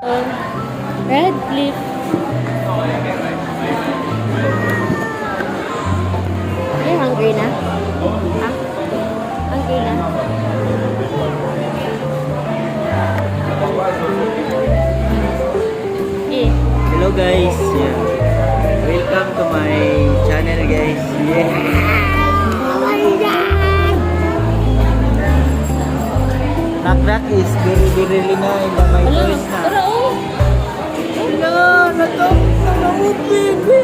Red Cliff. You hungry na? Ha? Hungry na? Yeah. Hello guys. Yeah. Welcome to my channel, guys. Yeah. Oh my God! Knock knock is very very na in the my Hello, toys na. tara oh! Hello, nato na baby.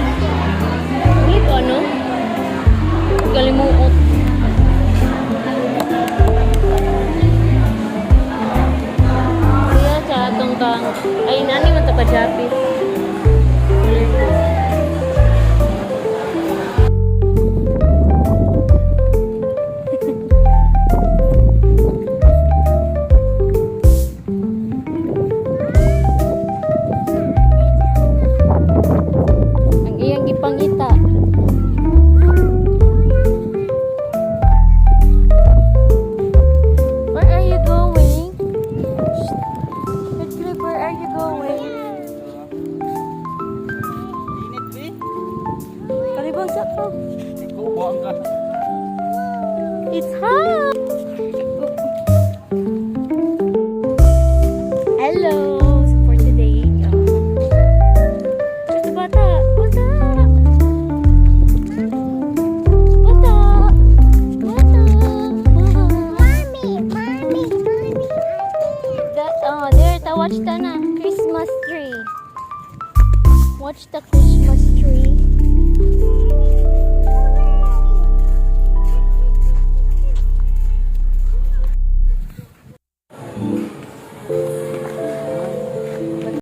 Hindi ko ano? Galimuot. Siya sa atong kang ay nani man ta pa Japis. Ang iyang gipangita. Where are you going? Redcliffe, where are you going? Init be. Kalibang sa ko. Ikaw ka. It's hot! Hello! So for today, ito bata! Bata! Bata! Bata! Mommy, mommy, mommy. Oh, there, ta watch ta na. Christmas tree. Watch the Christmas